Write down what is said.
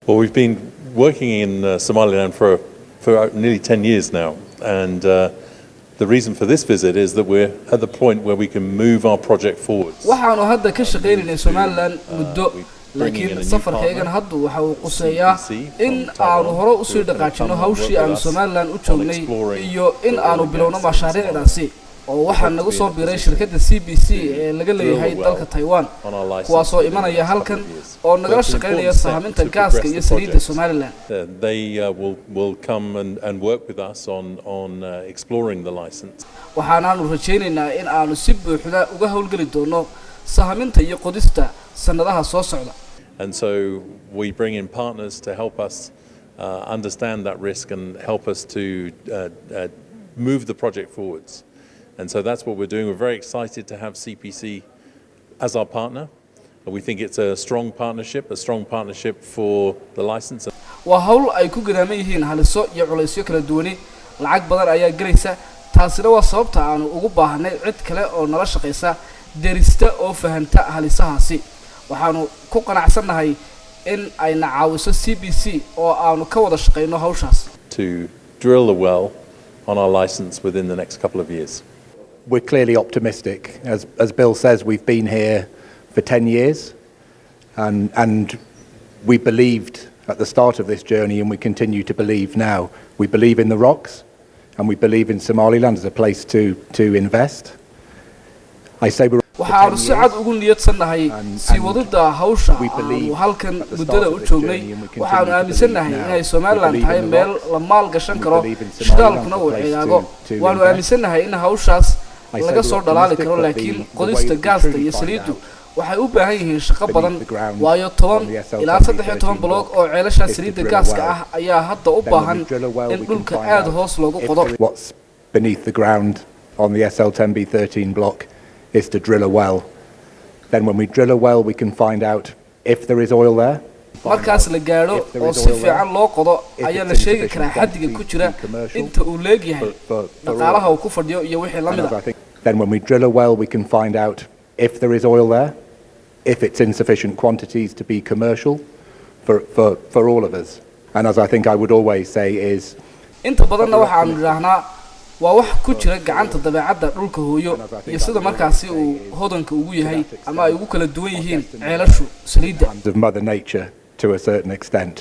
Well, we've been working in Somaliland for nearly 10 years now, and the reason for this visit is that we're at the point where we can move our project forwards. Waxaanu hadda ka shaqaynaynay Somaliland muddo, laakiin safarkaygan haddu waxa uu quseeyaa in aanu hore usii dhaqaajino hawshii aanu Somaliland u joognay iyo in aanu bilowno mashaariicdaasi, oo waxaa nagu soo biiray shirkadda CPC ee laga leeyahay dalka Taiwan, kuwaasoo imanaya halkan oo nagala shaqaynaya sahaminta gaaska iyo saliidda Somaliland. They will come and work with us on exploring the license. Waxaanaanu rajaynaynaa in aanu si buuxda uga howlgeli doono sahaminta iyo qodista sannadaha soo socda. And so we bring in partners to help us understand that risk and help us to move the project forwards. And so that's what we're doing. We're very excited to have CPC as our partner. We think it's a strong partnership for the license. Waa hawl ay ku gadaaman yihiin haliso iyo culaysyo kala duwani. Lacag badan ayaa gelaysa. Taasina waa sababta aanu ugu baahanay cid kale oo nala shaqaysa, derista oo fahanta halisahaasi. Waxaanu ku qanacsannahay in ayna caawiso CPC oo aanu ka wada shaqayno hawshaas. To drill a well on our license within the next couple of years. We're clearly optimistic. As Bill says, we've been here for 10 years and we believed at the start of this journey and we continue to believe now. We believe in the rocks and we believe in Somaliland as a place to invest. I say we're Waxaanu si cad ugu niyadsannahay sii wadida hawsha aanu halkan muddada u joognay. Waxaanu aaminsannahay inay Somaliland tahay meel la maal gashan karo, shidaalkuna uu ceegaago. Waanu aaminsannahay in hawshaas laga soo dhalaali karo, laakiin qodista gaasta iyo saliiddu waxay u baahan yihiin shaqo badan, waayo 10 ilaa 13 block oo ceelasha saliidda gaaska ah ayaa hadda u baahan in dhulka aada hoos loogu qodo. What's beneath the ground on the SL10B13 block is to drill a well. Then when we drill a well, we can find out if there is oil there. Markaas la gaadho oo si fiican loo qodo ayaa la sheegi karaa xaddiga ku jira, inta uu leegyahay, dhaqaalaha uu ku fadhiyo iyo wixii la mid a. Then when we drill a well, we can find out if there is oil there, if it's in sufficient quantities to be commercial for all of us. And as I think I would always say is Inta badanna waxaanu idhaahnaa waa wax ku jira gacanta dabeecadda dhulka hooyo iyo sida markaasi uu hodanka ugu yahay ama ay ugu kala duwan yihiin ceelashu saliidda. Of Mother Nature to a certain extent.